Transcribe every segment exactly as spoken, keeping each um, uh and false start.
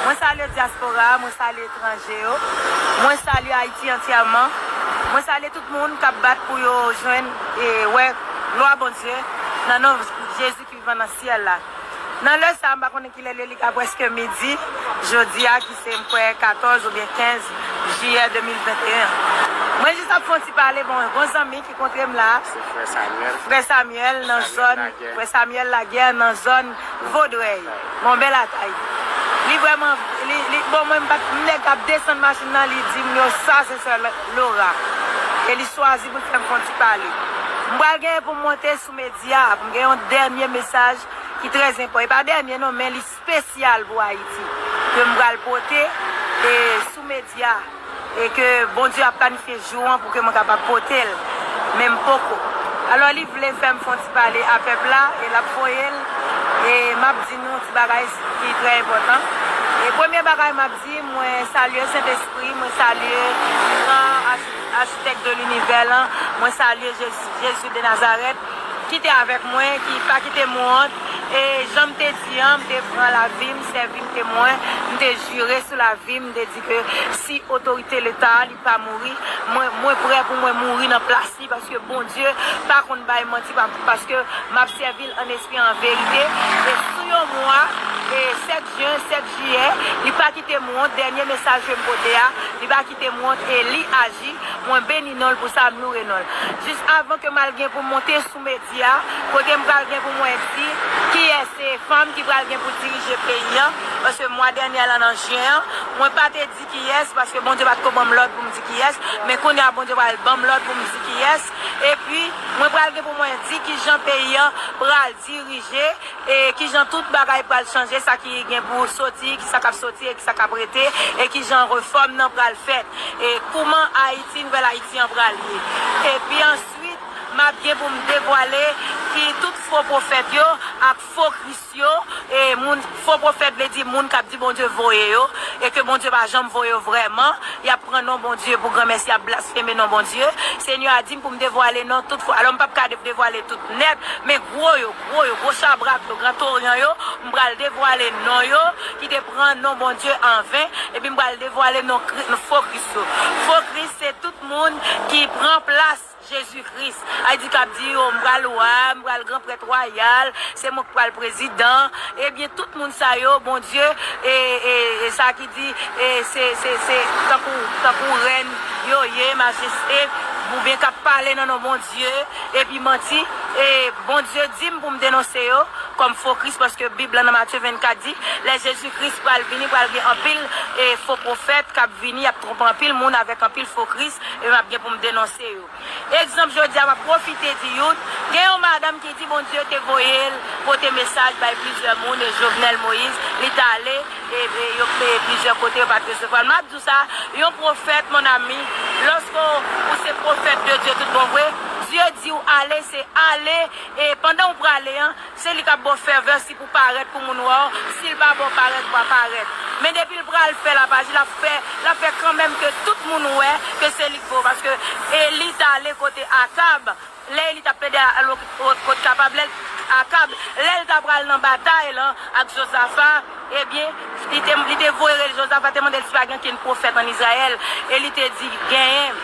Mwen salye dyaspora, mwen salye etranje yo, mwen salye Ayiti antyèman, mwen salye tout moun k ap bat pou yo jwenn e wè glwa Bondye nan non Jezi ki vivan nan syèl la. Nan lè sa, m pa konnen kilè li ye, li ka prèske midi, jodi a ki se, m kwè, katòz oubyen kenz jiyè de mil venteyen. Mwen jis ap fè yon ti pale, bon, yon zanmi ki kontre m la. Se frè Samuel. Frè Samuel nan zòn, frè Samuel Laguerre nan zòn Vodrèy. Bon, bèl atay. Li vrèman, li, li, bon, mwen, m pa, m nèg k ap desann machin nan, li di m yo, sa se sè Laura. E li chwazi pou l fè m fè yon ti pale. M pral genyen pou m monte sou medya, pou m gen yon dènye mesaj ki trè enpòtan. E pa dènye non, men li espesyal pou Ayiti ke m pral pote e sou medya e ke Bondye ap planifye jou an pou ke mwen kapab pote l, men m poko. Alò, li vle fè m fè yon ti pale a pèp la e l ap voye l e m ap di nou yon ti bagay ki trè enpòtan. E premye bagay m ap di, mwen salye Sentespri, mwen salye gran achi- achitèk de linivè lan, mwen salye Jezi, Jezi de Nazarèt. Ki te avèk mwen, ki pa kite m wont. E jan m te di an, m te pran lavi m, sèvi m temwen, m te jire sou lavi m, m te di ke si otorite Leta a, li pa mouri, mwen, mwen prè pou mwen mouri nan plas li, paske Bondye pa konn bay manti, pa- paske m ap sèvi l an espri, an verite. E sou yon mwa, e sèt jen, sèt jiyè, li pa kite m wont, dènye mesaj ke m pote a, li pa kite m wont, e li aji, mwen beni non l pou sa, m loure non l. Jis avan ke m al gen pou m monte sou medya, kote m pral gen pou mwen di kiyès se fanm ki pral gen pou dirije peyi an, paske mwa dènyè lan nan jen an, mwen pa te di kiyès, paske Bondye pa t ko ban m lòd pou m di kiyès, men kounye a Bondye pral ban m lòd pou m di kiyès, epi mwen pral gen pou mwen di kijan peyi an pral dirije, e kijan tout bagay pral chanje, sa ki gen pou soti, ki sa k ap soti e ki sa k ap rete, e kijan refòm nan pral fèt, e kouman Ayiti, nouvèl Ayiti an pral ye. Epi answit, m ap gen pou m devwale ki tout fo pwofèt yo ak fo kris yo, e moun, fo pwofèt vle di moun k ap di Bondye voye yo, e ke Bondye pa janm voye yo vrèman, y ap pran non Bondye pou granmèsi, y ap blasfeme non Bondye. Senyè a di m pou m devwale non tout fo. Alò, m p ap ka de- devwale tout nèt, men gwo yo, gwo yo, gwo chabrak yo, Gran Toryan yo, m pral devwale non yo, ki te pran non Bondye an ven, epi m pral devwale non Kri- non fo kris yo. Fo kris se tout moun ki pran plas Jezi Kris. Ay di k ap di, "O, m pral wa, m pral gran prèt wayal, se mwen k pral prezidan." Ebyen, tout moun sa yo, Bondye, e, e, e sa ki di, e, se, se, se tankou, tankou rèn yo ye, majeste, oubyen k ap pale nan non Bondye, epi manti, e Bondye di m pou m denonse yo kòm fo kris, paske Bib lan nan Matye vennkat di, lè Jezi Kris pral vini, pral gen anpil, e, fo pwofèt k ap vini, y ap twonpe anpil moun avèk anpil fo kris, e m ap gen pou m denonse yo. Egzanp, jodi a, m ap pwofite di youn. Gen yon madanm ki di Bondye te voye l pote mesaj bay plizyè moun, e Jovenel Moïse, li t ale, e, e yo, e plizyè kote, yo pa t resevwa l. M ap di w sa, yon pwofèt, mon ami, lòske w se pwofèt de Dye tout bon vre, Dye di w ale, se ale, e pandan w prale an, se li k ap ba w fèvè si pou parèt pou moun wè w, si l pa ba w parèt, ou pa parèt. Men depi l pral fè l ap aji, l ap fè, l ap fè kanmenm ke tout moun wè ke se li k vo, paske Eli t ale kote Akab, lè Eli t ap plede al kot kapab, lè Akab, lè l ta pral nan batay lan ak Jozafa, ebyen, li te, li te voye rele Jozafa, te mande l si pa gen okenn pwofèt ann Izrayèl, e li te di, genyen.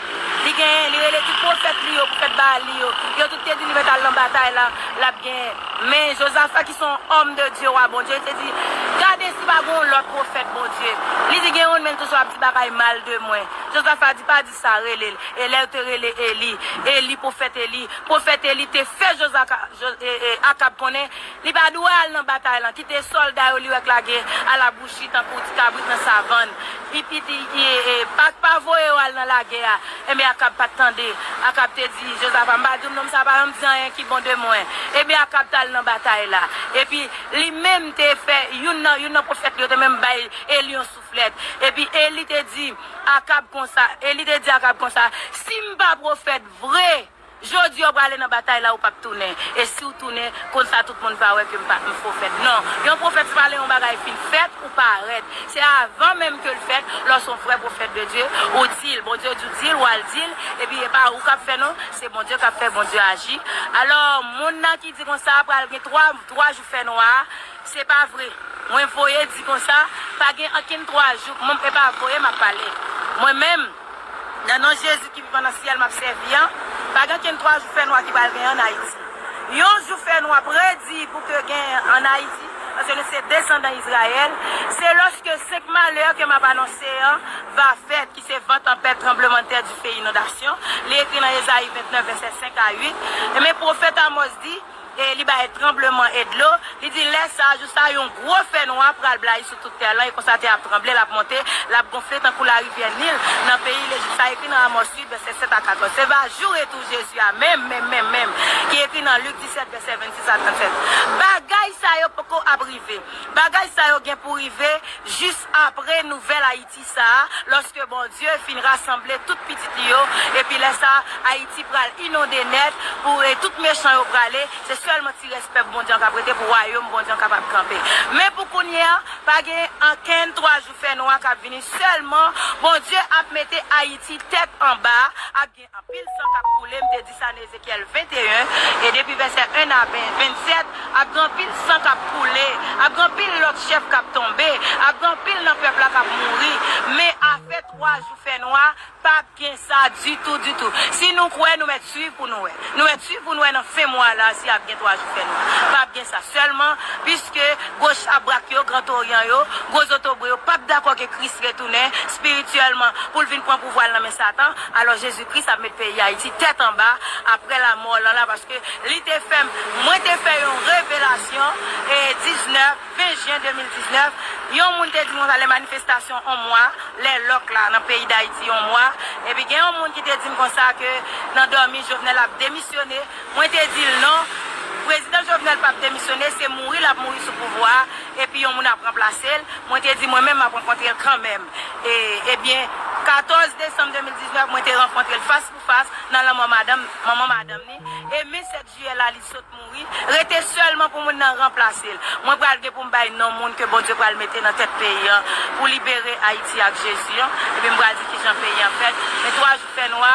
Li genyen, li rele tout pwofèt li yo, pwofèt Baal li yo, yo tout te di li mèt al nan batay la, l ap genyen. Men Jozafa ki se yon òm de Dye, wa Bondye, li te di, gade si pa gen yon lòt pwofèt Bondye. Li di gen youn, men l toujou ap di bagay mal de mwen. Jozafa di, pa di sa, rele l. E lè yo te rele Eli, Eli, pwofèt Eli, pwofèt Eli te fè Jozafa, Jo- e, e, Akab konnen li pa dwe al nan batay lan, kite sòlda yo li wè k lage alabouchi tankou ti kabrit nan savann. Li, li, li, e, e, pa, pa voye yo al nan lagè a. Enben, Akab pa t tande. Akab te di Jozafa, "M pa di w nonm sa pa janm di anyen ki bon de mwen." Ebyen, Akab t al nan batay la. Epi, li menm te fè, youn nan, youn nan pwofèt li yo te menm bay Eli yon souflèt. Epi, Eli te di Akab konsa, Eli te di Akab konsa, "Si m pa pwofèt vre, jodi a w prale nan batay la, ou p ap tounen. E si w tounen, konn sa tout moun va wè ke m pa, m pwofèt." Non, yon pwofèt se pa lè yon bagay fin fèt, ou parèt. Se avan menm ke l fèt, lòske w se yon vrè pwofèt de Dye, ou di l, Bondye di w di l, w al di l, epi e pa ou k ap fè non, se Bondye k ap fè, Bondye aji. Alò, moun nan ki di konsa, pral gen twa, twa jou fènwa, se pa vre. Mwen voye di konsa, pa gen ankenn twa jou, mwen, e pa voye m ap pale. Mwen menm, nan non Jezi ki vivan nan syèl m ap sèvi an, pa gen ankenn twa jou fènwa ki pral gen ann Ayiti. Yon jou fènwa predi pou ke gen ann Ayiti, paske nou se desandan Izrayèl, se lòske senk malè ke m ap anonse an va fèt, ki se van tanpèt, tranblemanntè, dife, inondasyon. Li ekri nan Ezayi vennèf, vèsè senk a uit. Ebyen, pwofèt Amòs di, e li bay tranbleman e dlo, li di, lè sa a, jou sa a, yon gwo fènwa pral blayi sou tout tè lan, e konsa tè a ap tranble, l ap monte, l ap gonfle tankou larivyè Nil nan peyi Lejip. Sa ekri nan Amòs uit, vèsè sèt a katòz. Se va jou retou Jezi a, menm, menm, menm, menm, ki ekri nan Lik disèt, vèsè vennsis a trannsèt. Bagay sa yo poko ap rive. Bagay sa yo gen pou rive jis apre nouvèl Ayiti sa a, lòske Bondye fin rasanble tout pitit li yo, epi lè sa a, Ayiti pral inonde nèt, pou, e tout mechan yo prale, se sèlman ti rès pèp Bondye an k ap rete pou wayòm Bondye an kapab kanpe. Men pou kounye a, pa gen ankenn twa jou fènwa k ap vini, sèlman Bondye ap mete Ayiti tèt anba, ap gen anpil san k ap koule, m te di sa nan Ezekyèl venteyen, e depi vèsè en a ven, vennsèt, ap gen anpil san k ap koule, ap gen anpil lòt chèf k ap tonbe, ap gen anpil nan pèp la k ap mouri. Men afè twa jou fènwa, p ap gen sa ditou, ditou. Si nou kwè, nou mèt swiv pou nou wè. Nou mèt swiv pou nou wè nan fen mwa la si ap gen twa jou fènwa. P ap gen sa sèlman, piske gwo chabrak yo, Gran Toryan yo, gwo zotobre yo, p ap dakò ke Kris retounen espirityèlman pou l vin pran pouvwa l nan men Satan. Alò, Jezi Kris ap met peyi Ayiti tèt anba apre lanmò l lan la, paske li te fè m, mwen te fè yon revelasyon, e diznèf, ven jen de mil diznèf, yon moun te di m konsa, lè manifestasyon yon mwa, lè lòk la nan peyi Dayiti yon mwa, epi gen yon moun ki te di m konsa ke nan dòmi Jovenel ap demisyone. Mwen te di l non, prezidan Jovenel p ap demisyone, se mouri l ap mouri sou pouvwa a, epi yon moun ap ranplase l. Mwen te di mwen menm m ap rankontre l kanmenm. E, ebyen, katòz desanm de mil diznèf, mwen te rankontre l fas pou fas nan lanmò madanm, manman madanm ni. E men sèt jiyè la, li sot mouri. Rete sèlman pou moun nan ranplase l. Mwen pral gen pou m bay non moun ke Bondye pral mete nan tèt peyi an pou libere Ayiti ak Jezi an. Epi m pral di kijan peyi an fèt. Men twa jou fènwa,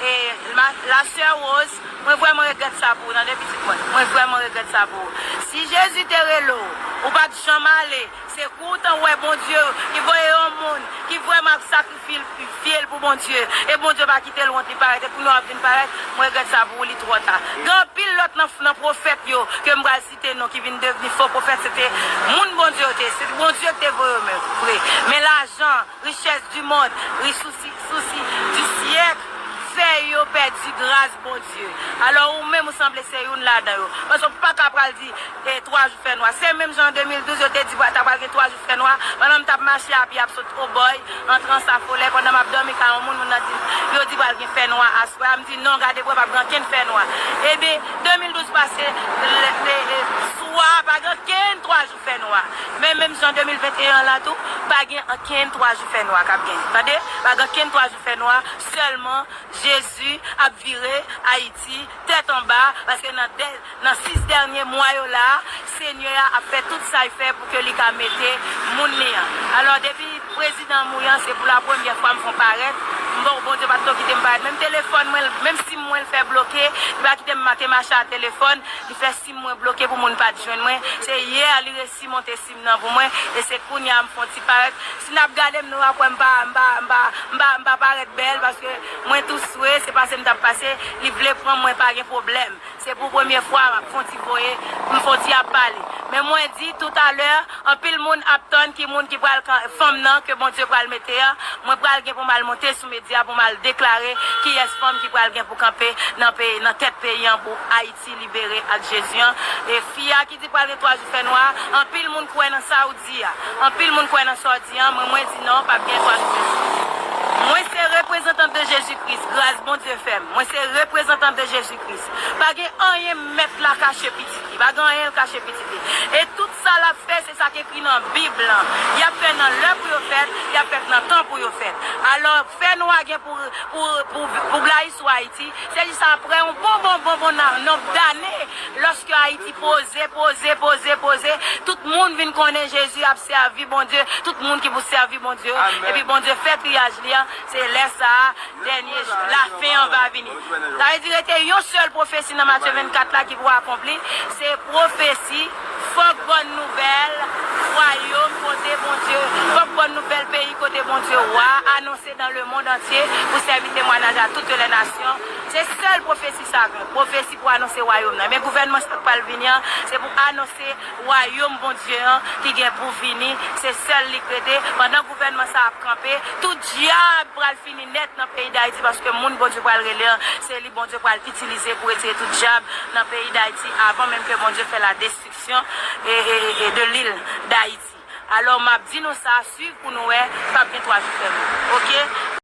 e ma, la sè Rose, mwen vrèman regrèt sa pou ou, tande pitit mwen. Mwen vrèman regrèt sa pou ou. Si Jezi te rele w, ou pa t janm ale, se kou w t an wè Bondye ki voye yon moun ki vrèman ap sakrifye l, fye l pou Bondye. E Bondye pa kite l wont, li parèt. E kounye a w ap vin parèt, mwen regrèt sa pou ou, li twò ta. Gen anpil lòt nan, nan pwofèt yo ke m pral site non ki vin devni fo pwofèt, se te moun Bondye yo te ye, se Bondye ki te voye yo men vre. Men lajan, richès di mond, ri sousi, sousi di syèk, fè yo pèdi gras Bondye. Alò, ou menm, ou sanble se youn ladan yo. Paske w pa ka pral di, e, twa jou fè nwa. Se menm jan an de mil douz, yo te di, ta pral gen twa jou fè nwa. Pandan m t ap mache a pye, ap sot Obòy, antre Ansafolè, pandan m ap dòmi kay yon moun, moun nan di m, yo di pral gen fè nwa aswè a. M di, non, gade bò, p ap gen ankenn fè nwa. Ebyen, de mil douz pase, le, le, le, swa, pa gen ankenn twa jou fè nwa. Men menm jan de mil venteyen an la tou, pa gen ankenn twa jou fè nwa k ap genyen. Tande? Pa gen ankenn twa jou fè nwa, sèlman Jezi ap vire Ayiti tèt anba, paske nan dè, nan sis dènye mwa yo la, Senyè a ap fè tout sa l fè pou ke li ka mete moun li an. Alò, depi prezidan an mouri an, se pou la premyè fwa m fè yon parèt. M bon, Bondye pa t tou kite m parèt. Menm telefòn mwen, menm sim mwen, l fè bloke, li pa kite m ma-, te mache a telefòn, li fè sim mwen bloke pou moun pa t jwenn mwen. Se yè li resi monte sim nan pou mwen, e se kounye a m fè yon ti parèt. Si n ap gade m, nou ap wè m pa, m pa, m pa, m pa, m pa parèt bèl, paske mwen tou swe, se pase m t ap pase, li vle pran mwen, pa gen pwoblèm. Se pou premye fwa m ap fè yon ti voye, m fè yon ti ap pale. Men mwen di toutalè, anpil moun ap tann ki moun ki pral kan-, fanm nan ke Bondye pral mete a. Mwen pral gen pou m al monte sou medya pou m al deklare kiyès fanm ki pral gen pou kanpe nan peyi, nan tèt peyi an pou Ayiti libere ak Jezi an. E fi a ki di pral gen twa jou fè nwa, anpil moun kwè nan sa w di a. Anpil moun kwè nan sa w di a, mwen, mwen di non, p ap gen twa jou fè nwa. Mwen se reprezantant de Jezi Kris, gras Bondye fè m. Mwen se reprezantant de Jezi Kris. Pa gen anyen mèt la kache pitit li, pa gen anyen l kache pitit li. E tout sa l ap fè, se sa k ekri nan Bib lan. Y ap fè nan lè pou yo fèt, y ap fèt nan tan pou yo fèt. Alò, fè nwa gen pou, pou, pou, pou blayi sou Ayiti, se jis apre yon bon, bon, bon, bon na-, nonb dane, lòske Ayiti poze, poze, poze, poze, tout moun vin konnen Jezi ap sèvi Bondye, tout moun ki pou sèvi Bondye yo, epi Bondye fè triyaj li an, se lè sa a, dènye jou, lafen an va vini. Sa vle di rete yon sèl pwofesi nan Matye vennkat la ki pou akonpli, se pwofesi, fòk bòn nouvèl, Wayòm kote Bondye, kòm bòn nouvèl peyi kote Bondye wa anonse dans le monde entier pou sèvi temwanaj a toutes les nations. Se sèl pwofesi sa gen. Pwofesi pou anonse wayòm nan. Men gouvènman sa k pral vini an, se pou anonse wayòm Bondye an ki gen pou vini. Se sèl li k rete. Pandan gouvènman sa ap kanpe, tout dyab pral fini nèt nan peyi Dayiti paske moun Bondye pral rele an, se li Bondye pral itilize pou retire tout dyab nan peyi Dayiti avan menm ke Bondye fè la destriksyon e, e, e, e de lil Dayiti. Alò, m ap di nou sa, swiv pou nou wè, p ap gen twa jou fèmen. Oke?